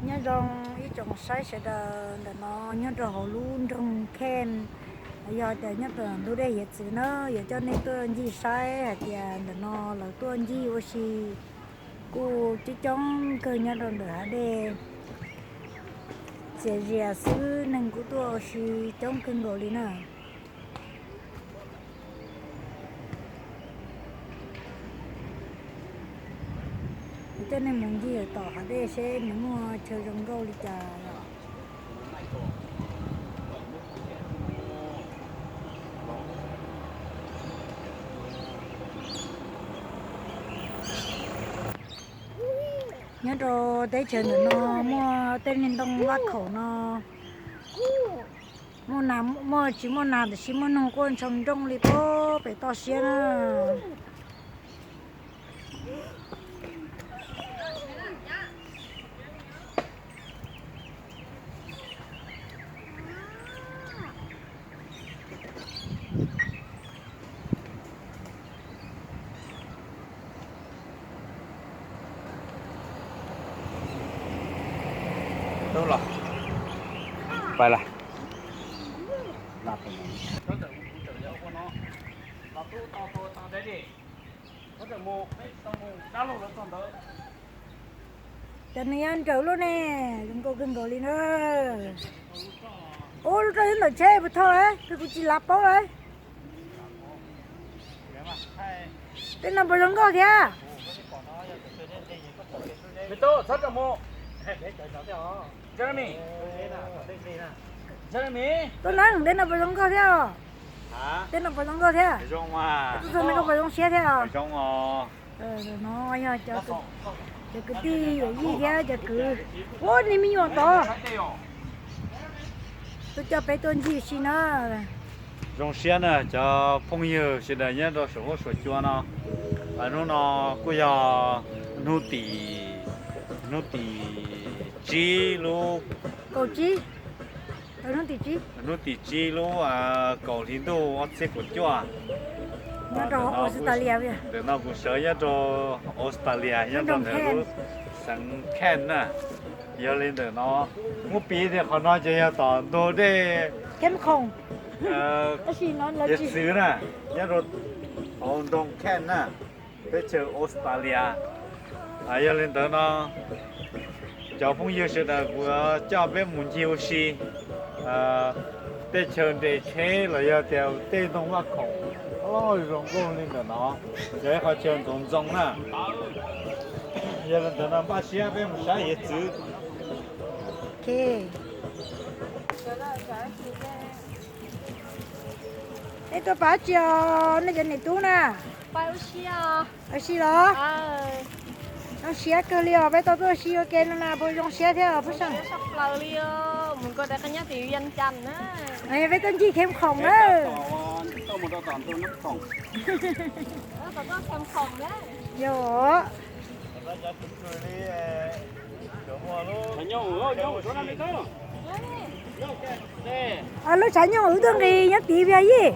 Nyob zoo ib tsoom saib sawv daws ntawm no nyob rau hauv lub nroog Kheej, yog tias nyob rau ntug dej hiav txwv na, yuav coj nej tuaj ncig saib hais tias ntawm no lawv tuaj ncig ua si kuj coob coob kawg nyob rau ntawm hav dej. Txias zias xwb neeg kuj tuaj ua si coob kawg nkaus li na. Coj nej mus ncig tom hav dej seb nws muaj chaw zoo nkauj li cas os. Nyob rau teb chaws ntawm no muaj tej niag ntoo vaj khaum no, muaj, muaj tsis muaj nas tiam sis muaj noog quaj ntsoo nrooj li pem toj siab na. Tub los, pais las. Cov nws yog nrawm lub ne, zoo nkauj kawg nkaus li na. Ub, lub roj nyob ntawm tsheb puas thauj lawm, kuv tsis lav paub lawm. Tej no puas zoo nkauj thiab? Jeremy, Jeremy, tuaj neeb, tej no puas zoo nkauj thiab os? Tej no puas zoo nkauj thiab? Tuaj txog no koj puas zoo siab thiab os? No yog cov kwv tij yawm yij thiab cov kwv, ub, niag me nyuam tod tuaj coj peb tuaj ncig si na. Zoo siab na cov phooj ywg sawv daws nyob rau saum huab saum cua no. Hnub no kuj yog hnub tim, hnub tim tsib lub, kaum tsib, hnub tim tsib, hnub tim tsib lub kaum hli ntuj ob txhiab kaum cuaj. Nyob rau Australia, ntawm no kuv sawv nyob rau Australia, nyob rau ntawm lub xeev Cairns na. Yog li ntawm no, muab piv tias qhov no ces yog tom ntug dej Cairns Khoom, tab sis no lawv tsis, txiv na, nyob rau hauv nroog Cairns na, teb chaws Australia. Yog li ntawd no, cov phooj ywg sawv daws kuv coj peb mus ncig ua si tej chaw nres tsheb los yog tias tej ntoo vaj khaum loj zoo nkauj li ntawm no, yog ib qhov chaw ntxoov ntxoo na. Yog li ntawd no npaj siab peb mus saib hiav txwv. Nej tuaj pab tsi os, nej cov niam tub na? Ua si los? Zoo siab kawg li os, peb tau tuaj ua si ua ke no na, puas zoo siab thiab os Phub Seej? Peb tuaj ncig Kheem Khoom na. Yog. Lub tshav nyooj wb tuaj nqis nyob tid pia yij.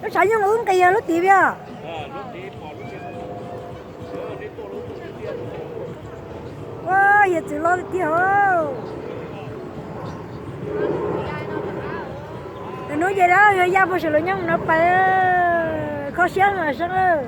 Lub tshav nyooj wb nqis yog lub tid pia. Ua, hiav txwv loj tiag. Tus nub ces dab yog yaj puag saum lub nyoog no pais, kho siab mas Seej.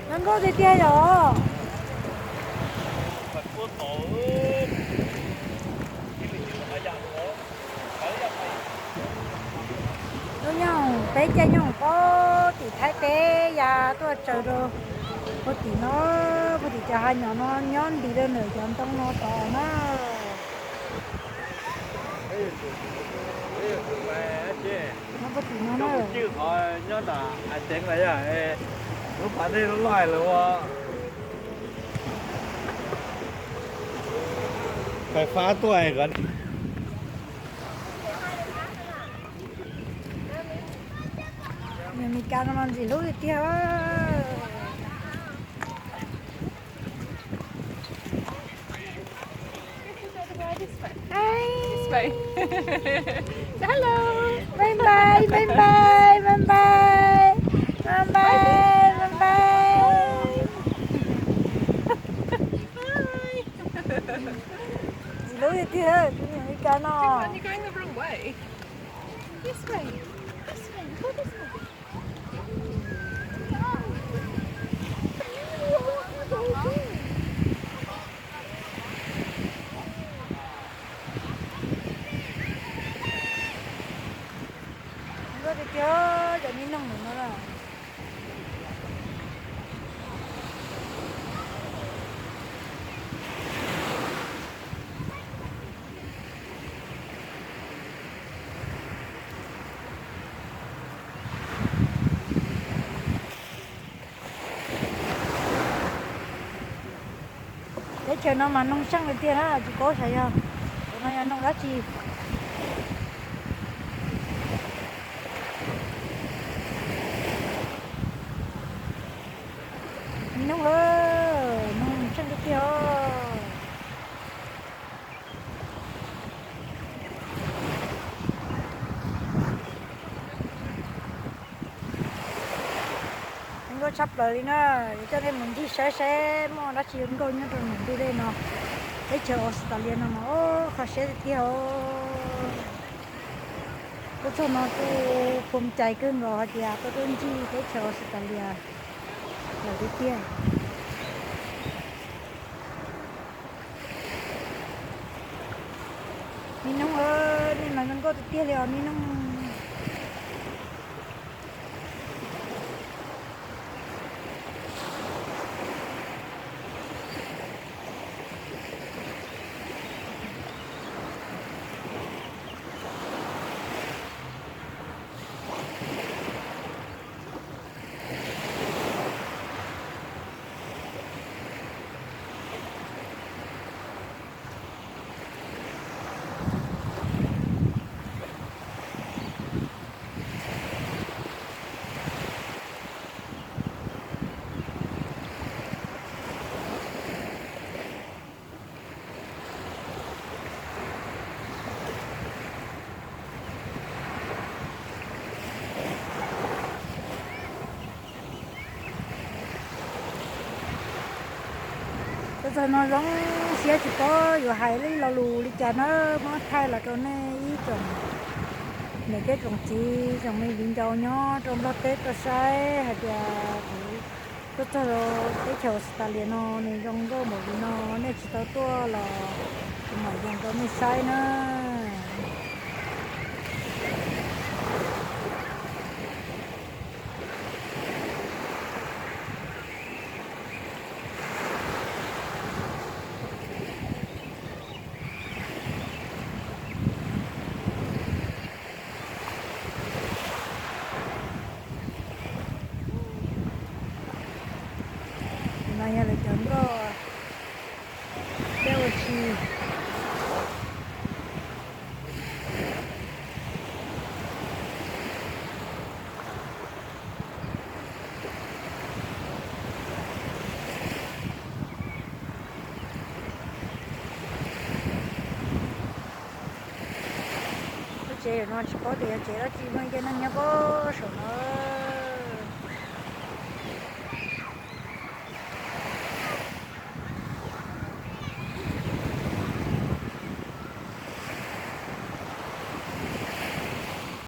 Zoo nkauj tiag tiag yom. Lub nyoog peb caij nyoog pob tim Thaib teb ya tuaj tsaws rau puag tim no, puag tim cov hav nyom no nyob ntis rau ntawm cov ntoo no tod na. Puag tim no na. Nyob nram hais teev lawm, lub pas dej loj loj lawm ua. Khai fab tuaj. Niag Meskas no mas ntxim hlub tiag tiag. Hi. Hello. Bye bye, bye bye, bye bye. Bye bye, bye bye. Hi. Ntxim hlub tiag tiag, tus niag Meskas no. You're going the wrong way. This way. This way. Go this way. Nkauj tiag tiag, cov me noog no na. Teb chaws no mas noog seej tiag tiag na, tsis paub xyov yog, tus no yog noog dab tsi. Me noog, noog seej tiag tiag os. Zoo nkauj tshaj plaws li na, yuav coj nej mus ncig saib saib muaj dab tsi zoo nkauj nyob rau nram ntug dej no. Teb chaws Australia no mas, o, kho siab tiag tiag os. Tuaj txog no kuj phoom cai kawg nkaus hais tias tuaj tuaj ncig teb chaws Australia lawm tiag tiag. Me noog, nej mas zoo nkauj tiag tiag li os me noog. Tuaj txog no zoo siab tsis paub yuav hais ib lo lus li cas na, muab thaij los rau nej ib tsoom niam thiab tsoom txiv tsoom me viv ncaus nyob rau Nplog teb tau saib hais tias kuv tuaj txog teb chaws Australia no nws zoo nkauj npaum li no, nej tsis tau tuaj los kuv mam yees rau nej saib na. No yog lawv cov nkoj thiab ua si. Lub tsev no tsis paub tias yog tsev dab tsi, muaj ib co neeg nyob puag saum no.